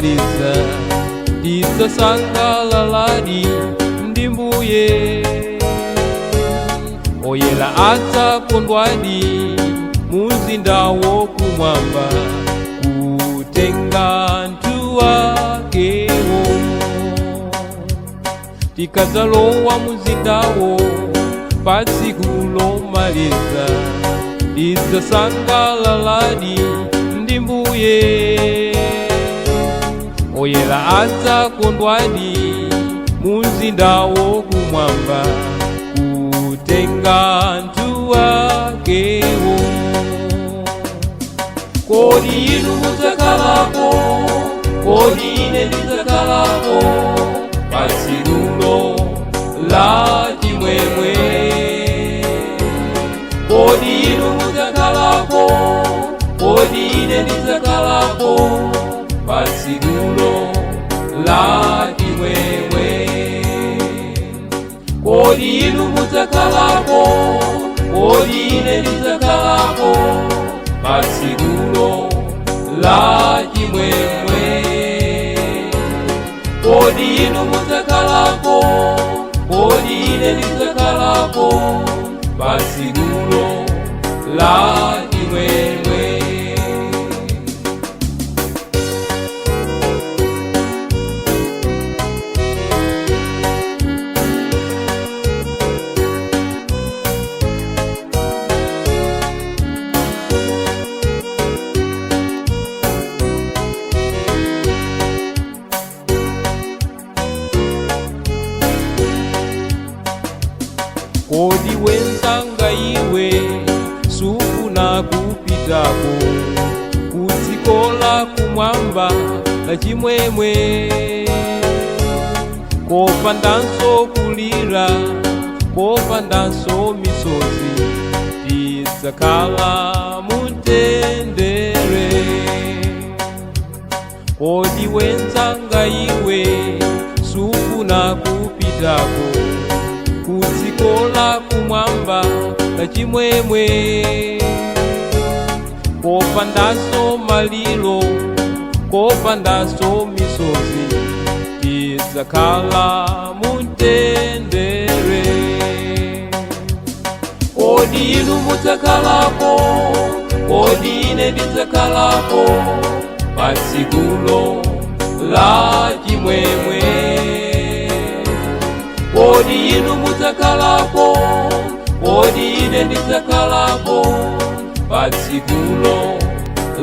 lomaliza tidzasangalaladi ndi Mbuye. Oyela adzakondwadi muzindawo kumwamba kutenga anthu akewo. Tikadzalowa muzindawo pa tsiku lomaliza tidzasangalaladi ndi Mbuye. Oyela adzakondwadi muzindawo kumwamba kutenga anthu akewo. Kodi inu mudzakalako? Kodi ine ndidzakalako pa tsikulo la chimwemwe? Kodi inu mudzakalako? Kodi ine ndidzakalako pa tsikulo la chimwemwe? Kodi inu mudzakalako? Kodi ine ndidzakalako pa tsikulo la chimwemwe? Kodi inu mudzakalako? Kodi ine ndidzakalako pa tsikulo la chimwemwe? Kodi wenzanga iwe sufuna kupitako kudziko la kumwamba la chimwemwe, kopandanso kulira, kopandanso misozi, tidzakhala mutendere? Kodi wenzanga iwe sufuna kupitako kudziko la kumwamba la chimwemwe, kopandanso maliro, kopandanso misozi, tidzakhala mutendere? Kodi inu mudzakalako? Kodi ine ndidzakalako pa tsikulo la chimwemwe? Kodi inu mudzakalako? Kodi ine ndidzakalako pa tsikulo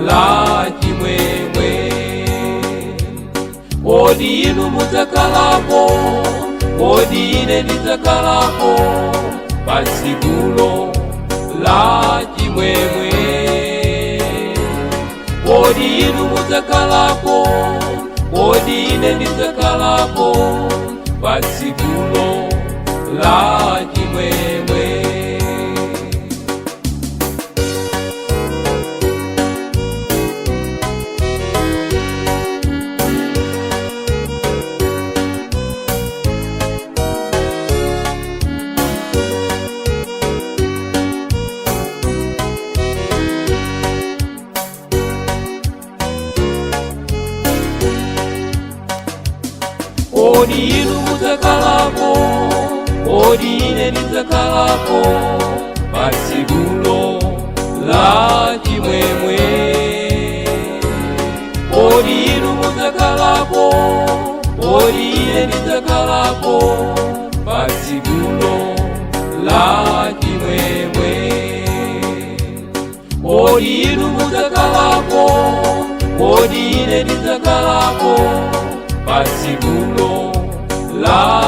la chimwemwe? Kodi inu mudzakalako? Kodi ine ndidzakalako pa tsikulo la chimwemwe? Kodi inu mudzakalako? Kodi ine ndidzakalako pa tsikulo la chimwemwe? Kodi inu mudzakalako? Kodi ine ndidzakalako pa tsikulo la chimwemwe? Kodi inu mudzakalako? Kodi ine ndidzakalako pa tsikulo la chimwemwe? Kodi inu mudzakalako? Kodi ine ndidzakalako pa tsikulo la